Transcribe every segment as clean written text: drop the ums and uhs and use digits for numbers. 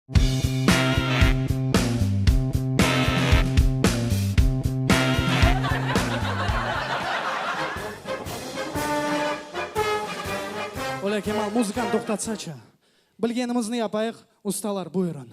Olâ, Kemal, muzıkanı toqtatsaçı. Bilgenimizni yapayıq, ustalar, buyurın.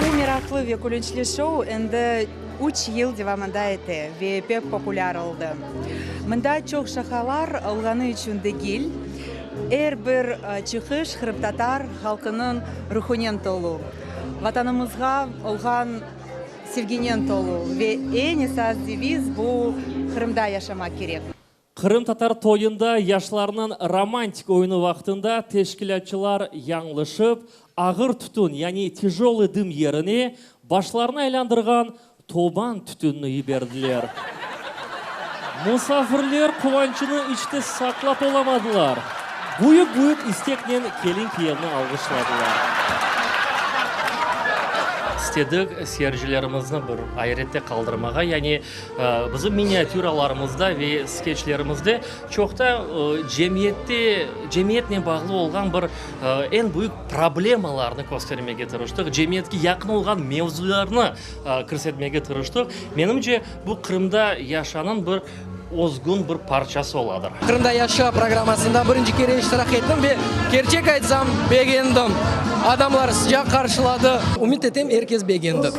Bu meraqlı ve külünçli şou endi üç yıl devamında ete ve pek populâr oldı. Mında çoq şaqalar olğanı içün degil, er bir çıqış qırımtatar halqınıñ ruhunen tolu, Vatanımızğa olğan sevginen tolu ve eñ esas deviz bu, Qırımda yaşamaq kerek. Qırımtatar toyunda yaşlarnıñ romantik oyunı vaqtında teşkilâtçılar yañlışıp, ağır tütün, yani tyajolıy dım yerine başlarını aylandırğan toban tütünni yiberdiler. Musafirler quvançını içte saqlap olamadılar, büyük-büyük isteknen kelin-kiyevni alğışladılar. İstedik seyircilerimizni bir ayrette qaldırmağa, yani Bizim miniatüralarımızda ve skeçlerimizde çoqta cemiyette, cemiyetnen bağlı olğan bir eñ büyük problemalarnı köstermege tırıştıq, cemiyetke yaqın olğan mevzularnı kirsetmege tırıştıq. Menimce, bu Qırımda yaşanıñ bir özgün bir parçası oladır. Qırımda yaşa programmasında birinci kere iştirak ettim ve kerçek aytsam, begendim. Adamlar sıcaq qarşıladı. Ümüt etem, er kes begendi.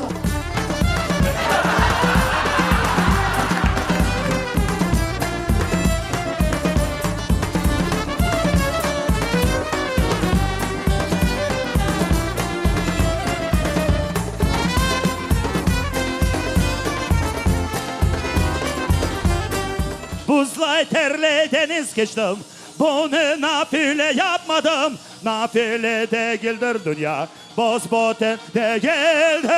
Buzlay terley deniz keçtim, Bunı nafile yapmadım, Nafile degildir dünya, Bos-boten degildir.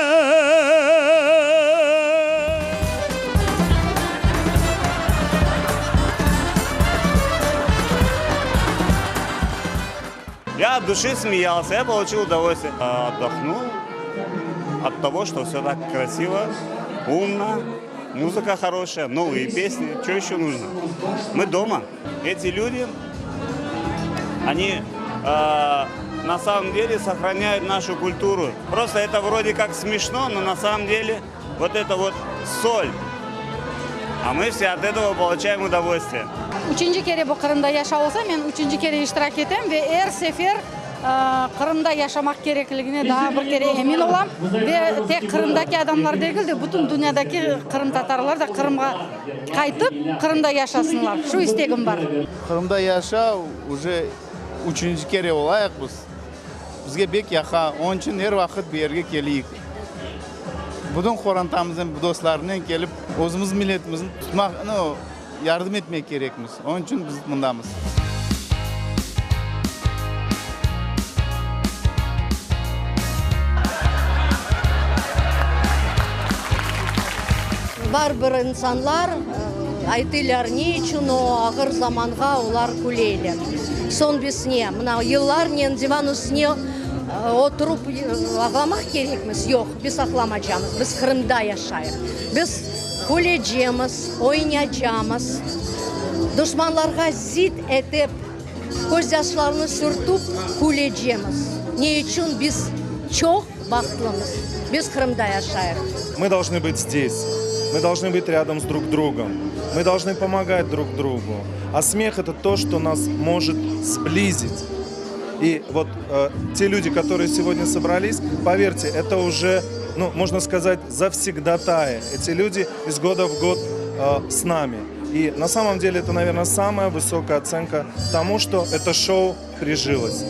Я от души смеялся, я получил удовольствие. Отдохнул от того, что все так красиво, умно, музыка хорошая, новые песни. Что еще нужно? Мы дома. Эти люди, они э, на самом деле сохраняют нашу культуру. Просто это вроде как смешно, но на самом деле вот это вот соль. А мы все от этого получаем удовольствие. Üçünci kere bu Qırımda yaşa olsa, men üçünci kere iştirak etem ve er sefer Qırımda yaşamaq kerekligine daa bir kere emin olam. Ve tek Qırımdaki adamlar degil de, bütün dünyadaki qırımtatarlar da Qırımğa qaytıp, Qırımda yaşasınlar. Şu istegim bar. Qırımda yaşa uje üçünci kere olayıq biz. Bizge bek yaqa, onıñ içün er vaqıt bu yerge keleyik. Bütün qorantamıznen, dostlarnen kelip, özümiz milletimizni tutmaq, no, yardım etmek kerekmiz. Onıñ içün biz mındamız. Bar bir insanlar aytılar, ne içün o ağır zamanğa olar küleyler. Soñ biz ne, mına yıllarnen divan üstüne oturıp ağlamaq kerekmiz? Yoq, biz ağlamacamız, biz Qırımda yaşayıq. Biz külecemiz, oynaycamız, duşmanlarğa zid etip, közyaşlarını sürtüp külecemiz. Ne içün biz çoq bahtlımız, biz Qırımda yaşayıq. Мы должны быть здесь, мы должны быть рядом с друг другом, мы должны помогать друг другу. А смех это то, что нас может сблизить. И вот э, те люди, которые сегодня собрались, поверьте, это уже, ну, можно сказать, завсегдатаи. Эти люди из года в год э, с нами. И на самом деле это, наверное, самая высокая оценка тому, что это шоу прижилось.